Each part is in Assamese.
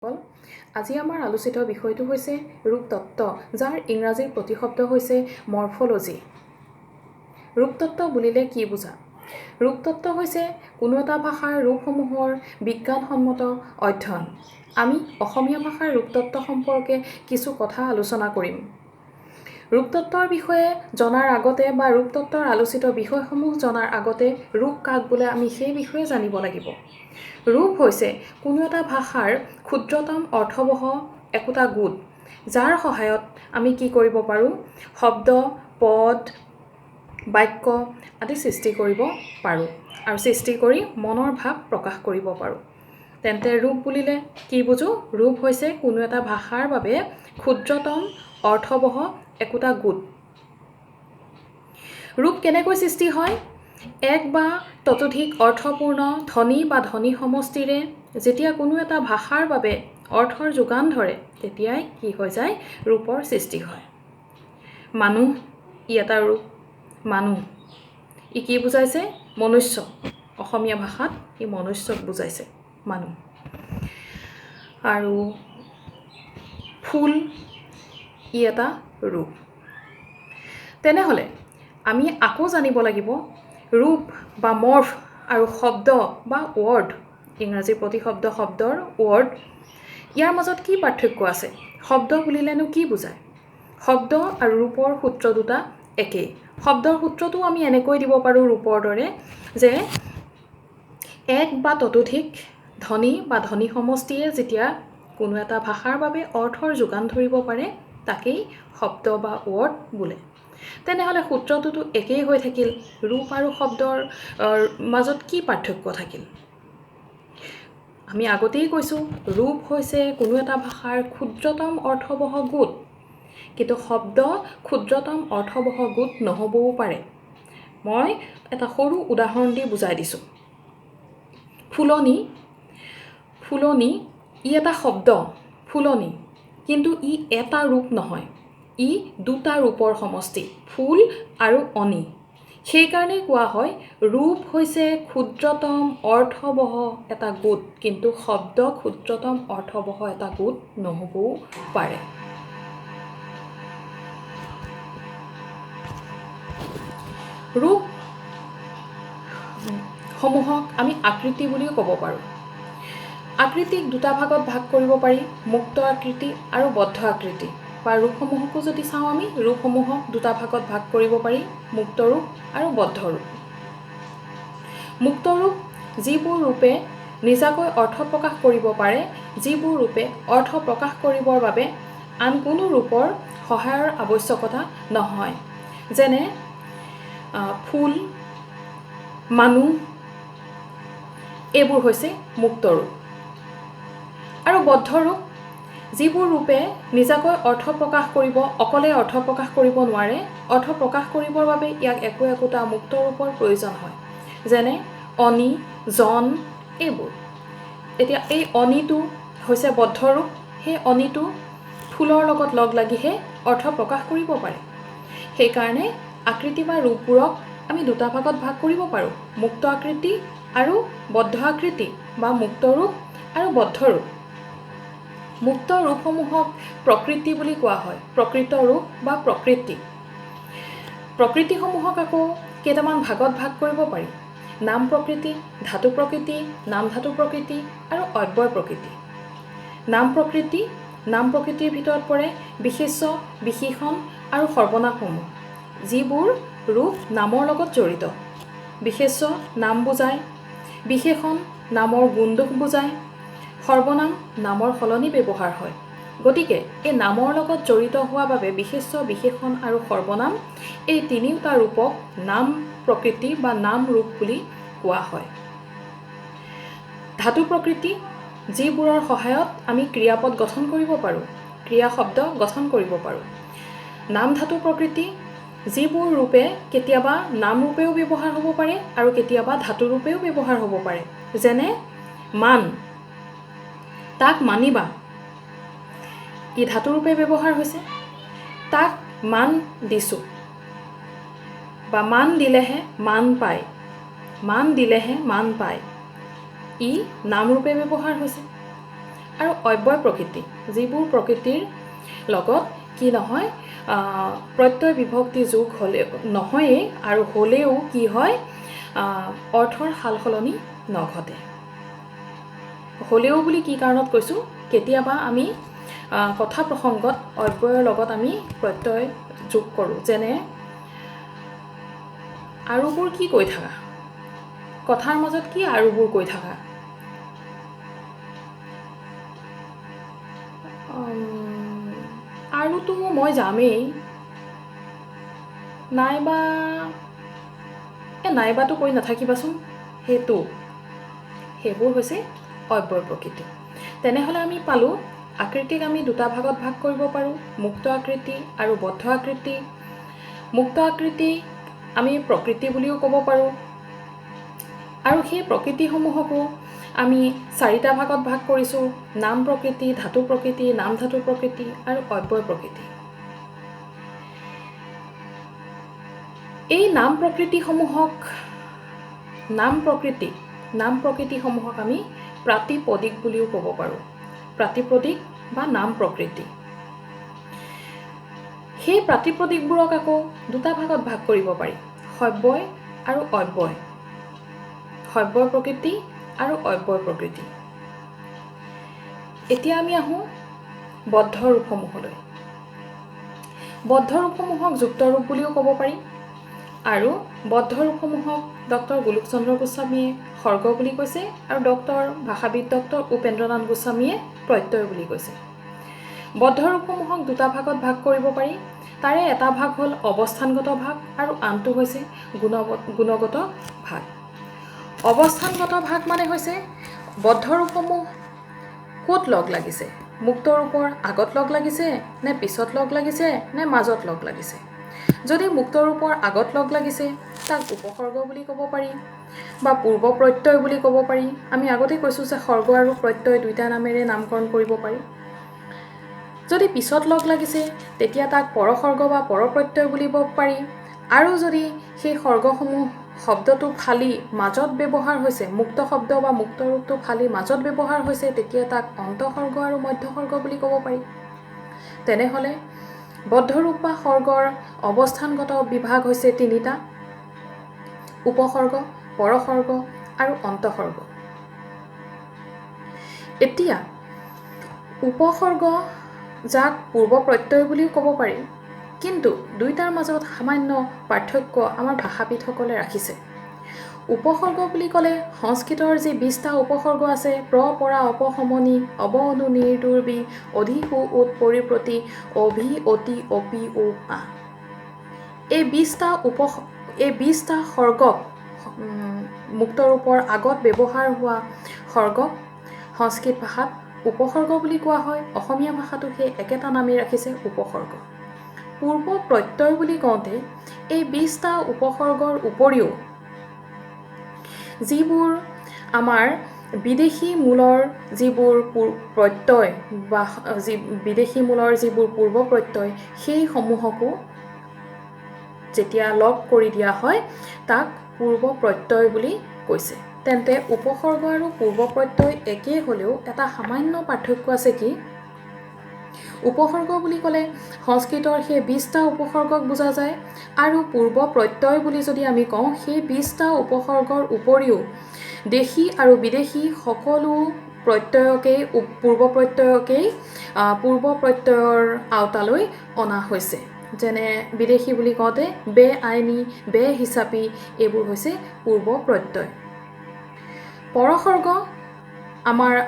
আজি আমাৰ আলোচিত বিষয়টো হৈছে ৰূপতত্ত্ব, যাৰ ইংৰাজীৰ প্ৰতিশব্দ হৈছে মৰ্ফ'লজি। ৰূপতত্ত্ব বুলিলে কি বুজা? ৰূপতত্ত্ব হৈছে কোনো এটা ভাষাৰ ৰূপসমূহৰ বিজ্ঞানসন্মত অধ্যয়ন। আমি অসমীয়া ভাষাৰ ৰূপতত্ত্ব সম্পৰ্কে কিছু কথা আলোচনা কৰিম। ৰূপতত্ত্বৰ বিষয়ে জনাৰ আগতে বা ৰূপতত্ত্বৰ আলোচিত বিষয়সমূহ জনাৰ আগতে ৰূপ কাক বোলে আমি সেই বিষয়ে জানিব লাগিব। ৰূপ হৈছে কোনো এটা ভাষাৰ ক্ষুদ্ৰতম অৰ্থবহ একোটা গোট, যাৰ সহায়ত আমি কি কৰিব পাৰোঁ, শব্দ, পদ, বাক্য আদি সৃষ্টি কৰিব পাৰোঁ আৰু সৃষ্টি কৰি মনৰ ভাৱ প্ৰকাশ কৰিব পাৰোঁ। তেন্তে ৰূপ বুলিলে কি বুজোঁ? ৰূপ হৈছে কোনো এটা ভাষাৰ বাবে ক্ষুদ্ৰতম অৰ্থবহ একোটা গোট। ৰূপ কেনেকৈ সৃষ্টি হয়? এক বা ততোধিক অৰ্থপূৰ্ণ ধ্বনি বা ধ্বনি সমষ্টিৰে যেতিয়া কোনো এটা ভাষাৰ বাবে অৰ্থৰ যোগান ধৰে, তেতিয়াই কি হৈ যায়, ৰূপৰ সৃষ্টি হয়। মানুহ ই এটা ৰূপ। মানুহ ই কি বুজাইছে? মনুষ্য। অসমীয়া ভাষাত ই মনুষ্যক বুজাইছে, মানুহ। আৰু ফুল ই এটা ৰূপ। তেনেহ'লে আমি আকৌ জানিব লাগিব ৰূপ বা মৰ্ফ আৰু শব্দ বা ৱৰ্ড, ইংৰাজীৰ প্ৰতিশব্দ শব্দৰ ৱৰ্ড, ইয়াৰ মাজত কি পাৰ্থক্য আছে? শব্দ বুলিলেনো কি বুজায়? শব্দ আৰু ৰূপৰ সূত্ৰ দুটা একেই। শব্দৰ সূত্ৰটো আমি এনেকৈ দিব পাৰোঁ ৰূপৰ দৰে যে এক বা ততোধিক ধ্বনি বা ধ্বনি সমষ্টিয়ে যেতিয়া কোনো এটা ভাষাৰ বাবে অৰ্থৰ যোগান ধৰিব পাৰে, তাকেই শব্দ বা ৱৰ্ড বোলে। তেনেহ'লে সূত্ৰটোতো একেই হৈ থাকিল, ৰূপ আৰু শব্দৰ মাজত কি পাৰ্থক্য থাকিল? আমি আগতেই কৈছোঁ ৰূপ হৈছে কোনো এটা ভাষাৰ ক্ষুদ্ৰতম অৰ্থবহ গোট, কিন্তু শব্দ ক্ষুদ্ৰতম অৰ্থবহ গোট নহ'বও পাৰে। মই এটা সৰু উদাহৰণ দি বুজাই দিছোঁ। ফুলনি, ফুলনি ই এটা শব্দ, ফুলনি, কিন্তু ই এটা ৰূপ নহয়, ই দুটা ৰূপৰ সমষ্টি, ফুল আৰু অনি। সেইকাৰণেই কোৱা হয় ৰূপ হৈছে ক্ষুদ্ৰতম অৰ্থবহ এটা গোট, কিন্তু শব্দ ক্ষুদ্ৰতম অৰ্থবহ এটা গোট নহ'বও পাৰে। ৰূপ সমূহক আমি আকৃতি বুলিও ক'ব পাৰোঁ। আকৃতিক দুটা ভাগত ভাগ কৰিব পাৰি, মুক্ত আকৃতি আৰু বদ্ধ আকৃতি। বা ৰূপসমূহকো যদি চাওঁ আমি, ৰূপসমূহক দুটা ভাগত ভাগ কৰিব পাৰি, মুক্ত ৰূপ আৰু বদ্ধ ৰূপ। মুক্ত ৰূপ যিবোৰ ৰূপে নিজাকৈ অৰ্থ প্ৰকাশ কৰিব পাৰে, যিবোৰ ৰূপে অৰ্থ প্ৰকাশ কৰিবৰ বাবে আন কোনো ৰূপৰ সহায়ৰ আৱশ্যকতা নহয়, যেনে ফুল, মানুহ, এইবোৰ হৈছে মুক্ত ৰূপ। আৰু বদ্ধ ৰূপ যিবোৰ ৰূপে নিজাকৈ অৰ্থ প্ৰকাশ কৰিব, অকলে অৰ্থ প্ৰকাশ কৰিব নোৱাৰে, অৰ্থ প্ৰকাশ কৰিবৰ বাবে ইয়াক একো একোটা মুক্ত ৰূপৰ প্ৰয়োজন হয়, যেনে অনি, জন, এইবোৰ। এতিয়া এই অনিটো হৈছে বদ্ধ ৰূপ, সেই অনিটো ফুলৰ লগত লগ লাগিহে অৰ্থ প্ৰকাশ কৰিব পাৰে। সেইকাৰণে আকৃতি বা ৰূপবোৰক আমি দুটা ভাগত ভাগ কৰিব পাৰোঁ, মুক্ত আকৃতি আৰু বদ্ধ আকৃতি বা মুক্ত ৰূপ আৰু বদ্ধ ৰূপ। মুক্ত ৰূপসমূহক প্ৰকৃতি বুলি কোৱা হয়, প্ৰকৃত ৰূপ বা প্ৰকৃতি। প্ৰকৃতিসমূহক আকৌ কেইটামান ভাগত ভাগ কৰিব পাৰি, নাম প্ৰকৃতি, ধাতু প্ৰকৃতি, নাম ধাতু প্ৰকৃতি আৰু অব্যয় প্ৰকৃতি। নাম প্ৰকৃতি, নাম প্ৰকৃতিৰ ভিতৰত পৰে বিশেষ্য, বিশেষণ আৰু সৰ্বনামসমূহ, যিবোৰ ৰূপ নামৰ লগত জড়িত। বিশেষ্য নাম বুজায়, বিশেষণ নামৰ গুণ দোষ বুজায়, সৰ্বনাম নামৰ সলনি ব্যৱহাৰ হয়। গতিকে এই নামৰ লগত জড়িত হোৱা বাবে বিশেষ্য, বিশেষণ আৰু সৰ্বনাম এই তিনিওটা ৰূপক নাম প্ৰকৃতি বা নাম ৰূপ বুলি কোৱা হয়। ধাতু প্ৰকৃতি যিবোৰৰ সহায়ত আমি ক্ৰিয়াপদ গঠন কৰিব পাৰোঁ, ক্ৰিয়া শব্দ গঠন কৰিব পাৰোঁ। নাম ধাতু প্ৰকৃতি যিবোৰ ৰূপে কেতিয়াবা নাম ৰূপেও ব্যৱহাৰ হ'ব পাৰে আৰু কেতিয়াবা ধাতু ৰূপেও ব্যৱহাৰ হ'ব পাৰে, যেনে মান, তাক মানিবা, ই ধাতু ৰূপে ব্যৱহাৰ হৈছে। তাক মান দিছোঁ বা মান দিলেহে মান পায়, মান দিলেহে মান পায়, ই নাম ৰূপে ব্যৱহাৰ হৈছে। আৰু অব্যয় প্ৰকৃতি, যিবোৰ প্ৰকৃতিৰ লগত কি নহয়, প্ৰত্যয় বিভক্তি যোগ হ'লে নহয়েই আৰু হ'লেও কি হয়, অৰ্থৰ সাল সলনি নঘটে। হ'লেও বুলি কি কাৰণত কৈছোঁ, কেতিয়াবা আমি কথা প্ৰসংগত অব্যয়ৰ লগত আমি প্ৰত্যয় যোগ কৰোঁ। যেনে আৰুবোৰ কি কৈ থাকা, কথাৰ মাজত কি আৰুবোৰ কৈ থাকা, আৰুতো মই যামেই, নাইবা এই নাইবাটো কৈ নাথাকিবাচোন, সেইটো সেইবোৰ হৈছে অব্যয় প্ৰকৃতি। তেনেহ'লে আমি পালোঁ আকৃতিক আমি দুটা ভাগত ভাগ কৰিব পাৰোঁ, মুক্ত আকৃতি আৰু বদ্ধ আকৃতি। মুক্ত আকৃতি আমি প্ৰকৃতি বুলিও ক'ব পাৰোঁ আৰু সেই প্ৰকৃতিসমূহকো আমি চাৰিটা ভাগত ভাগ কৰিছোঁ, নাম প্ৰকৃতি, ধাতু প্ৰকৃতি, নাম ধাতু প্ৰকৃতি আৰু অব্যয় প্ৰকৃতি। এই নাম প্ৰকৃতিসমূহক নাম প্ৰকৃতিসমূহক আমি প্ৰাতিপদিক বুলিও ক'ব পাৰোঁ, প্ৰাতিপদিক বা নাম প্ৰকৃতি। সেই প্ৰাতিপদিকবোৰক আকৌ দুটা ভাগত ভাগ কৰিব পাৰি, সব্যয় আৰু অব্যয়, সব্যয় প্ৰকৃতি আৰু অব্যয় প্ৰকৃতি। এতিয়া আমি আহোঁ বদ্ধ ৰূপসমূহলৈ। বদ্ধ ৰূপসমূহক যুক্ত ৰূপ বুলিও ক'ব পাৰি আৰু বদ্ধ ৰূপসমূহক ডক্টৰ গোলোক চন্দ্ৰ গোস্বামীয়ে সৰ্গ বুলি কৈছে আৰু ডক্টৰ ভাষাবিদ ডক্টৰ উপেন্দ্ৰনাথ গোস্বামীয়ে প্ৰত্যয় বুলি কৈছে। বদ্ধ ৰূপসমূহক দুটা ভাগত ভাগ কৰিব পাৰি, তাৰে এটা ভাগ হ'ল অৱস্থানগত ভাগ আৰু আনটো হৈছে গুণগত ভাগ। অৱস্থানগত ভাগ মানে হৈছে বদ্ধ ৰূপসমূহ ক'ত লগ লাগিছে, মুক্ত ৰূপৰ আগত লগ লাগিছে নে পিছত লগ লাগিছে নে মাজত লগ লাগিছে। যদি মুক্ত ৰূপৰ আগত লগ লাগিছে তাক উপসৰ্গ বুলি ক'ব পাৰি বা পূৰ্ব প্ৰত্যয় বুলি ক'ব পাৰি। আমি আগতে কৈছোঁ যে সৰ্গ আৰু প্ৰত্যয় দুইটা নামেৰে নামকৰণ কৰিব পাৰি। যদি পিছত লগ লাগিছে তেতিয়া তাক পৰসৰ্গ বা পৰপ্ৰত্যয় বুলিব পাৰি। আৰু যদি সেই সৰ্গসমূহ শব্দটো ফালি মাজত ব্যৱহাৰ হৈছে, মুক্ত শব্দ বা মুক্ত ৰূপটো ফালি মাজত ব্যৱহাৰ হৈছে, তেতিয়া তাক অন্তঃসৰ্গ আৰু মধ্যসৰ্গ বুলি ক'ব পাৰি। তেনেহ'লে বদ্ধৰূপ বা সৰ্গৰ অৱস্থানগত বিভাগ হৈছে তিনিটা, উপসৰ্গ, পৰসৰ্গ আৰু অন্তঃসৰ্গ। এতিয়া উপসৰ্গ যাক পূৰ্ব প্ৰত্যয় বুলিও ক'ব পাৰি, কিন্তু দুইটাৰ মাজত সামান্য পাৰ্থক্য আমাৰ ভাষাবিদসকলে ৰাখিছে। উপসৰ্গ বুলি ক'লে সংস্কৃতৰ যি 20টা উপসৰ্গ আছে, প্ৰ পৰা অপসমনি অব অনু নিৰ্দুৰ্বি অধি সু উৎ পৰিপ্ৰতি অভি অতি অপি উ আ, এই 20টা সৰ্গক মুক্ত ৰূপৰ আগত ব্যৱহাৰ হোৱা সৰ্গক সংস্কৃত ভাষাত উপসৰ্গ বুলি কোৱা হয়। অসমীয়া ভাষাটো সেই একেটা নামেই ৰাখিছে, উপসৰ্গ। পূৰ্ব প্ৰত্যয় বুলি কওঁতে এই 20টা উপসৰ্গৰ উপৰিও যিবোৰ আমাৰ বিদেশী মূলৰ যিবোৰ প্ৰত্যয় বা যি বিদেশী মূলৰ যিবোৰ পূৰ্ব প্ৰত্যয়, সেইসমূহকো যেতিয়া লগ কৰি দিয়া হয় তাক পূৰ্ব প্ৰত্যয় বুলি কৈছে। তেন্তে উপসৰ্গ আৰু পূৰ্ব প্ৰত্যয় একেই হ'লেও এটা সামান্য পাৰ্থক্য আছে কি, উপসৰ্গ বুলি ক'লে সংস্কৃতৰ সেই 20টা উপসৰ্গক বুজা যায় আৰু পূৰ্ব প্ৰত্যয় বুলি যদি আমি কওঁ সেই 20টা উপসৰ্গৰ উপৰিও দেশী আৰু বিদেশী সকলো প্ৰত্যয়কেই পূৰ্ব প্ৰত্যয়কেই পূৰ্ব প্ৰত্যয়ৰ আওতালৈ অনা হৈছে। যেনে বিদেশী বুলি কওঁতে বে আইনী, বে হিচাপি, এইবোৰ হৈছে পূৰ্ব প্ৰত্যয়। পৰসৰ্গ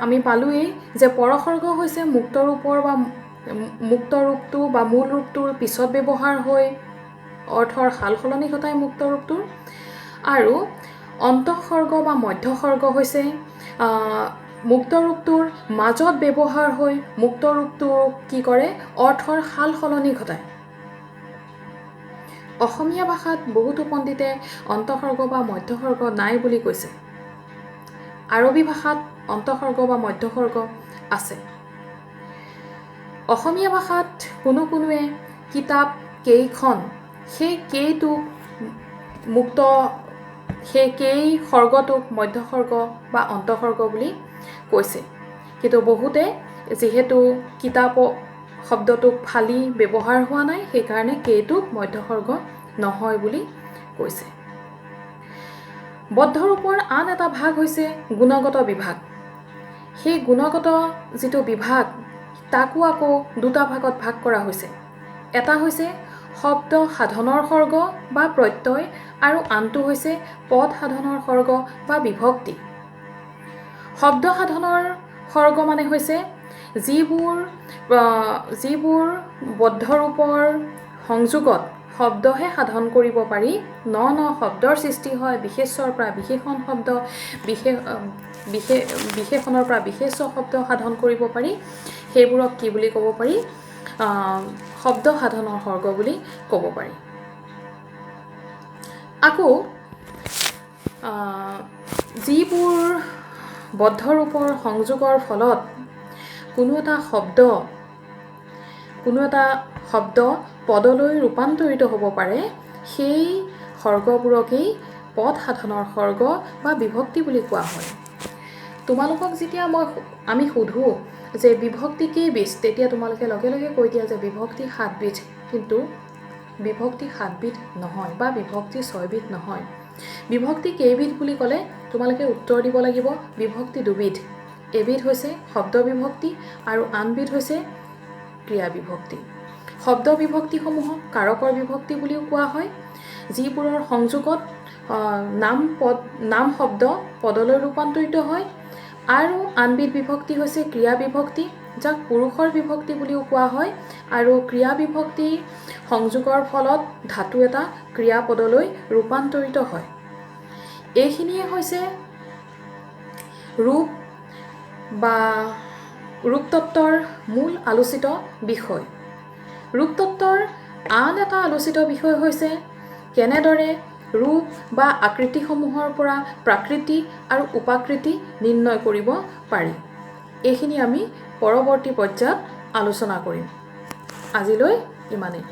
আমি পালোঁৱেই যে পৰসৰ্গ হৈছে মুক্ত ৰূপৰ বা মুক্ত ৰূপটো বা মূল ৰূপটোৰ পিছত ব্যৱহাৰ হৈ অৰ্থৰ সাল সলনি ঘটায় মুক্ত ৰূপটোৰ। আৰু অন্তঃসৰ্গ বা মধ্যসৰ্গ হৈছে মুক্ত ৰূপটোৰ মাজত ব্যৱহাৰ হৈ মুক্ত ৰূপটোৰ কি কৰে, অৰ্থৰ সাল সলনি ঘটায়। অসমীয়া ভাষাত বহুতো পণ্ডিতে অন্তঃসৰ্গ বা মধ্যসৰ্গ নাই বুলি কৈছে। আৰবী ভাষাত অন্তঃসৰ্গ বা মধ্যসৰ্গ আছে। অসমীয়া ভাষাত কোনো কোনোৱে কিতাপ কেইখন, সেই কেইটোক মুক্ত, সেই কেই সৰ্গটোক মধ্যসৰ্গ বা অন্তঃসৰ্গ বুলি কৈছে। কিন্তু বহুতে যিহেতু কিতাপ শব্দটোক ফালি ব্যৱহাৰ হোৱা নাই, সেইকাৰণে কেটোক মধ্যসৰ্গ নহয় বুলি কৈছে। বদ্ধৰূপৰ আন এটা ভাগ হৈছে গুণগত বিভাগ। সেই গুণগত যিটো বিভাগ, তাকো আকৌ দুটা ভাগত ভাগ কৰা হৈছে। এটা হৈছে শব্দ সাধনৰ সৰ্গ বা প্ৰত্যয় আৰু আনটো হৈছে পদ সাধনৰ সৰ্গ বা বিভক্তি। শব্দ সাধনৰ সৰ্গ মানে হৈছে যিবোৰ যিবোৰ বদ্ধৰূপৰ সংযোগত শব্দহে সাধন কৰিব পাৰি, ন ন শব্দৰ সৃষ্টি হয়, বিশেষ্যৰ পৰা বিশেষণ শব্দ, বিশেষ বিশেষ বিশেষণৰ পৰা বিশেষ্য শব্দ সাধন কৰিব পাৰি, সেইবোৰক কি বুলি ক'ব পাৰি? শব্দ সাধনৰ সৰ্গ বুলি ক'ব পাৰি। আকৌ যিবোৰ বদ্ধৰূপৰ সংযোগৰ ফলত কোনো এটা শব্দ পদলৈ ৰূপান্তৰিত হ'ব পাৰে, সেই সৰ্গবোৰকেই পদ সাধনৰ সৰ্গ বা বিভক্তি বুলি কোৱা হয়। তোমালোকক যেতিয়া আমি সোধোঁ যে বিভক্তি কেইবিধ, তেতিয়া তোমালোকে লগে লগে কৈ দিয়া যে বিভক্তি সাতবিধ। কিন্তু বিভক্তি সাতবিধ নহয় বা বিভক্তি ছয়বিধ নহয়। বিভক্তি কেইবিধ বুলি ক'লে তোমালোকে উত্তৰ দিব লাগিব বিভক্তি দুবিধ। এবিধ হৈছে শব্দ বিভক্তি আৰু আনবিধ হৈছে ক্ৰিয়া বিভক্তি। শব্দ বিভক্তিসমূহক কাৰকৰ বিভক্তি বুলিও কোৱা হয়, যিবোৰৰ সংযোগত নাম শব্দ পদলৈ ৰূপান্তৰিত হয়। আৰু আনবিধ বিভক্তি হৈছে ক্ৰিয়া বিভক্তি, যাক পুৰুষৰ বিভক্তি বুলিও কোৱা হয়। আৰু ক্ৰিয়া বিভক্তি সংযোগৰ ফলত ধাতু এটা ক্ৰিয়াপদলৈ ৰূপান্তৰিত হয়। এইখিনিয়ে হৈছে ৰূপ বা ৰূপতত্ত্বৰ মূল আলোচিত বিষয়। ৰূপতত্ত্বৰ আন এটা আলোচিত বিষয় হৈছে কেনেদৰে ৰূপ বা আকৃতিসমূহৰ পৰা প্ৰাকৃতি আৰু উপাকৃতি নিৰ্ণয় কৰিব পাৰি। এইখিনি আমি পৰৱৰ্তী পৰ্যায়ত আলোচনা কৰিম। আজিলৈ ইমানেই।